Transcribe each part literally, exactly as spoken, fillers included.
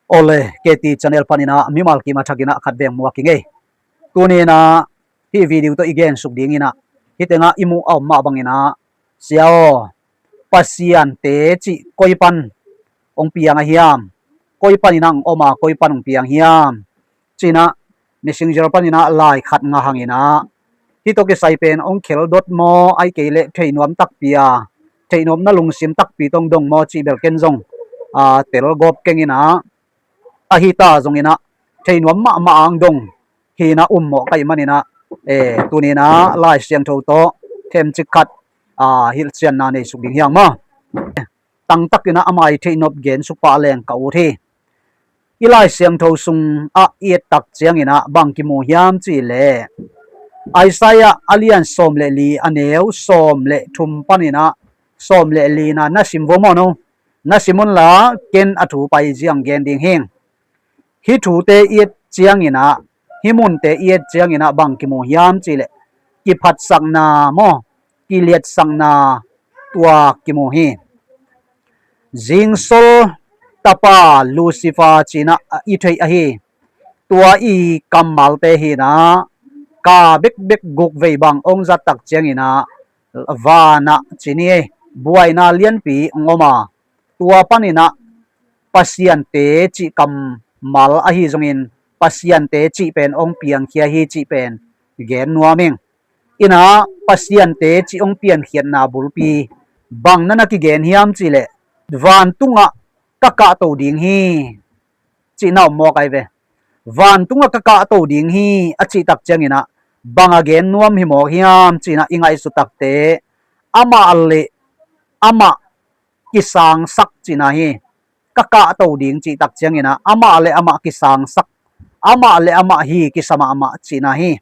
Ole, K T channel panin ah mimal kim a thakin ah khat veng muak i ngei. Tuni in ah hih video tawh i gensuk dingin ah, hih tengah i muh a om mah bangin ah, Sia aw, Pasiante cih koi pan hong piang a hiam? Koi panin ah hong om a, koi pan hong piang hiam? Ci-in ah Messenger panin ah lai khat ngah hangin ah, hih tawh kisai pen hong khel dot maw, ahih kei leh theihnopna takpi a, theihnopna lungsim takpi tawh hong dong maw cih bel ken zong, aa, telgawp keng in ah, ahi ta zongin ah theihnopna mahmah a hong dong hi in ah, um mawh ka hih manin ah, eh, tuni in ah Lai Siangtho tawh themcik khat, aa, hilhcianna nei suk ding hi hang maw. Tangtakin ah ama i theihnop gensuk pah leng ka ut hi. I Lai Siangtho sungah i et tak ciangin ah bang kimu hiam cih leh, Isaiah a lian sawm le li, a neu sawm le thum panin ah, sawm le li-na na sim vo maw no. Na sim unla, ken a thu pai ziang gen ding hing. Hih thute i et ciangin ah, hih munte i et ciangin ah bang kimu hiam cih leh, kiphatsakna maw, kiliatsakna tua kimu hi. Zingsol tapa Lucifer ci-in ah i theih ahi. Tua i kammalte hi in ah, ka bekbek guk vei bang hong zat tak ciangin ah, van ah ci ni, buaina lianpi hong om a, tua panin ah Pasiante cih kammal ahi zongin, Pasiante cih pen hong piangkhia hi cih pen gen nuam ing. In ah Pasiante cih hong piankhiatna bulpi bang na na kigen hiam cih leh, vantungah ka kahto ding hi, cihna om mawk ahi ve. Vantungah ka kahto ding hi a cih tak ciangin ah, bang a gen nuam hi mawk hiam cih in ah i ngaihsut takte, amah le amah kisangsak cihna hi. Ka kahto ding cih tak ciangin ah, amah le amah kisangsak, amah le amah hi kisa mahmah cihna hi.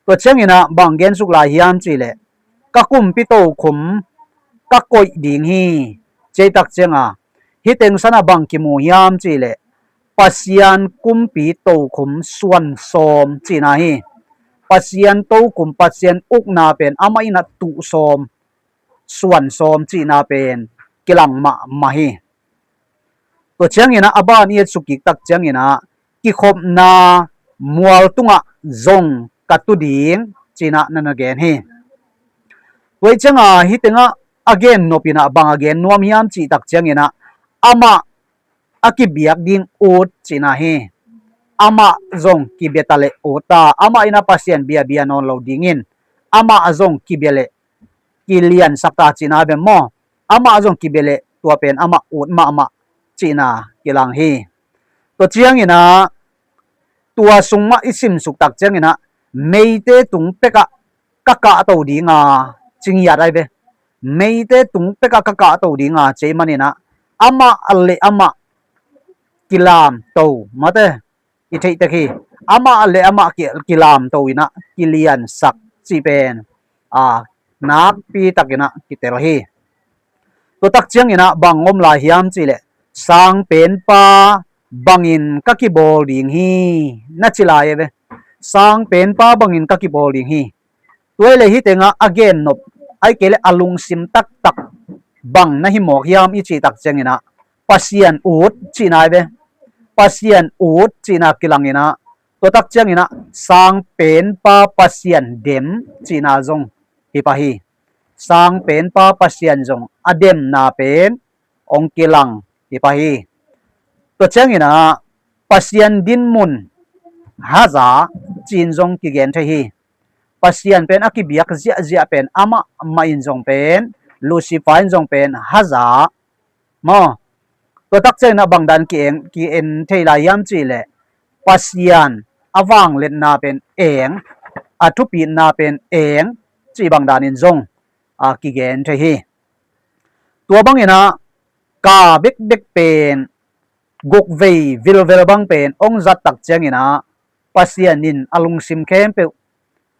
Tua ciangin ah bang gensuk lai hiam cih leh, ka kumpi tokhum ka koih ding hi, cih tak ciangin ah, hih teng san ah bang kimu hiam cih leh, Pasian kumpi tokhum suan sawm cihna hi. Pasian tokhum, Pasian ukna pen amah in ah tuh sawm, suan sawm cihna pen kilang mahmah hi. Tua ciangin ah a ban i et suk kik tak ciangin ah, kikhopna mual tungah zong ka tu ding, ci-in ah na na gen hi. Tua hi ciangin ah hih tengah a gennop in ah bang a gen nuam hiam cih tak ciangin ah, amah a kibiak ding ut cihna hi. Amah zong kibia ta leh ut ta, amah in ah Pasian biabia nawn lo dingin, amah zong kibia leh kiliansak ta cihna ve maw. Amah zong kibia leh tua pen amah ut mahmah cihna kilang hi. Tua ciangin ah, tua sung mah i simsuk tak ciangin ah, meite tung pekah ka kahto ding a, ci ngiat ahi ve. Meite tung pekah ka kahto ding a, ci ahih manin ah, amah le amah kilamto, mate, i theih tek hi. Amah le amah ki, kilamto in ah, kiliansak cih pen, a, nakpi takin ah kitel hi. Tua tak ciangin ah bang om lai hiam cih leh, sangpenpa bangin ka kibawl ding hi, na ci lai ahi ve. Sangpenpa bangin ka kibawl ding hi. Tua hi leh hih tengah a gennop, ahih kei leh a lungsim taktak bang na hi mawk hiam i cih tak ciangin ah, Pasian ut cihna ahi ve. Pasian ut cihna kilang in ah, tua tak ciangin ah, sangpenpa Pasian dem cihna zong hi pah hi. Sangpenpa Pasian zong a demna pen hong kilang hi pah hi. Tua ciangin ah, Pasian dinmun haza ci-in zong kigen thei hi. Pasian pen a kibiak ziahziah pen amah mah in zong pen, Lucifer in zong pen haza maw. Tua tak ciangin ah bang dan ki-en, ki-en thei lai hiam cih leh, Pasian a vangliatna pen eng, a thupitna pen eng, cih bang danin zong, a, kigen thei hi. Tua bangin ah ka bekbek pen guk vei vilvel bang pen hong zat tak ciangin ah, Pasian in a lungsim khempeuh,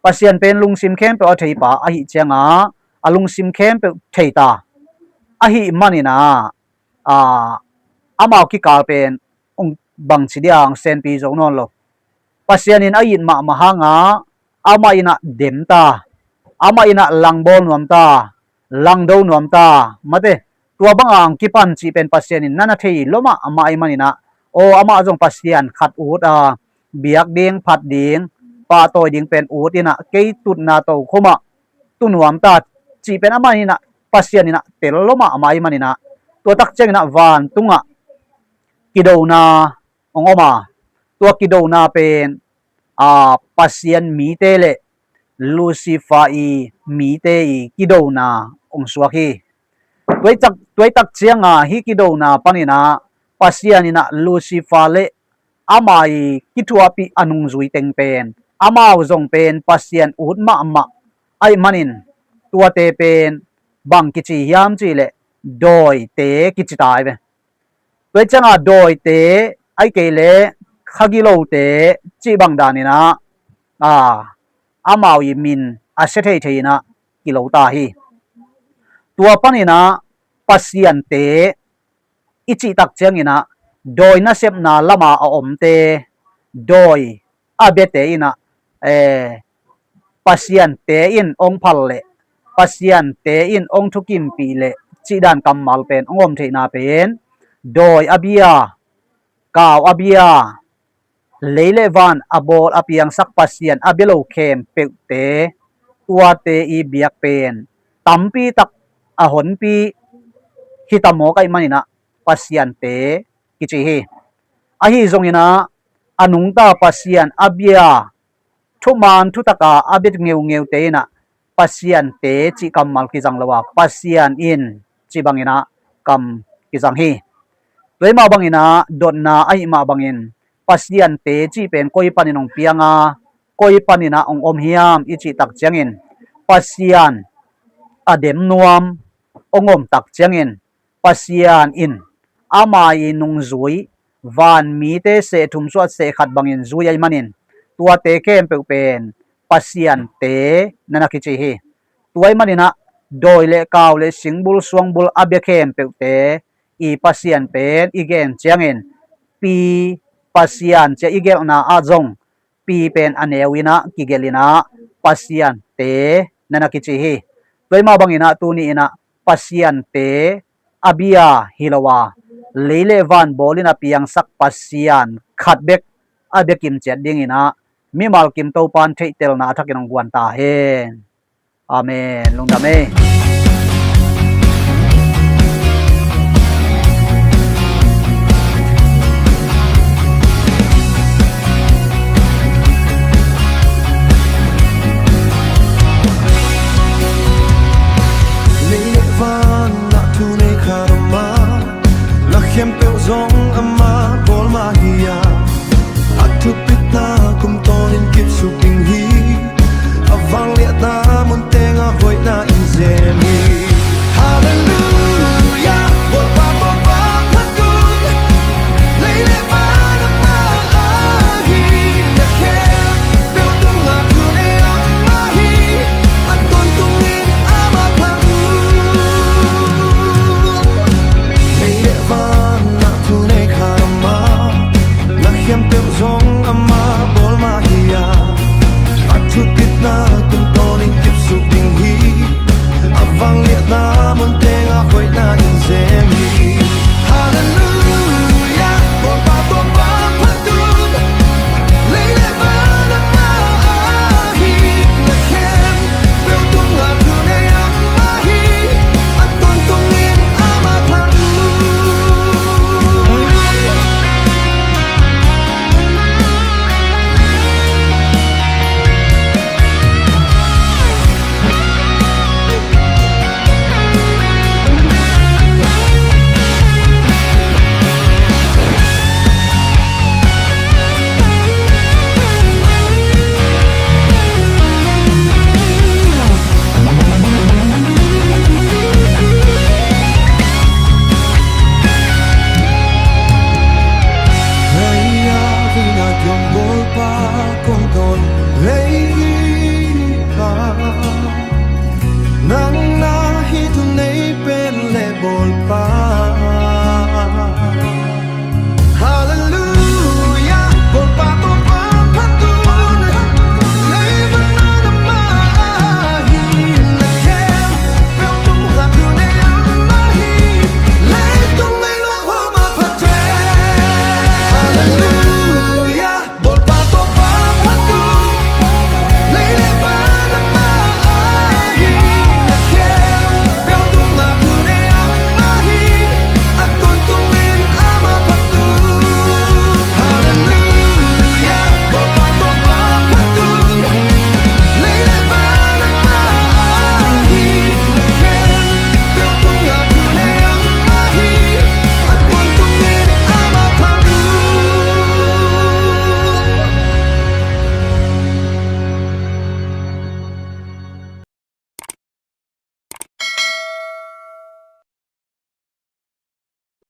Pasian pen lungsim khempeuh a theipa ahih ciangin ah, a lungsim khempeuh thei ta. Ahih manin ah, a, amau kikal pen hong bangci dia hong senpi zo nawn lo. Pasian in a it mahmah hangin ah, amah in ah dem ta, amah in ah langbawl nuam ta, langdo nuam ta, mate, tua bang a hong kipan cih pen Pasian in na na thei lua mahmah ahih manin ah, aw, amah zong Pasian khat ut a, biak ding, phat ding, pahtawi ding pen ut inah, kei tutna tokhom ah tu nuam ta, cih pen amah inah, Pasian inah tel lo mahmah ahih maninah, tua tak cianginah vantungah kidona hong om a, tua kidona pen a, Pasian mite le Lucifer i mite i kidona hong suak hi. Tuaitak, tuaitak cianga hih kidona paninah Pasian inah Lucifer le ama i kithuahpih a nungzui teng pen, amau zong pen Pasian ut mahmah ahih manin, tuate pen bang kici hiam cihleh dawite kici ta hi ve. Tua cianga dawite, ahih kei leh khagilote cih bang daninah, a, amau i min a sia theithei inah kilo ta hi. Tua paninah Pasiante i cih tak cianginah dawi nasepna lama a omte, dawi a biate inah, eh, Pasiante in hong phal le Pasiante in hong thukimpih le cihdan kammal pen hong om theihna pen, dawi a bia, kau a bia, lei le van a bawl a piangsak Pasian a bia lo khempeuhte, tuate i biak pen tampi tak a honpi hi ta mawk ahih maninah Pasiante kici hi. Ahi zonginah a nungta Pasian a bia thuman thutaka a bia ngeungeute inah Pasiante cih kammal kizang lo a, Pasian in cih banginah kam kizang hi. Tua mah banginah dotna ahih mah bangin Pasiante cih pen koi panin hong pianga, koi paninah hong om hiam i cih tak ciangin, Pasian a dem nuam hong om tak ciangin, Pasian in ama i nungzui, vanmite seh thum suah seh khat bangin zui ahih manin, tuate khempeuh pen Pasiante na na kici hi. Tua ahih maninah dawi le kau le singbul suangbul a bia khempeuhte i Pasian pen i gen ciangin, pi Pasian cia i gelhna ah zong pi pen a neu inah kigelh inah Pasiante na na kici hi. Tua mah banginah tuni inah Pasiante a bia hi lo a, lei le van bawlin a piangsak Pasian khat bek a bia kimciat dinginah mimal kim Topan theihtelna a thakin hong guan ta hen. Amen. Lungdam ei.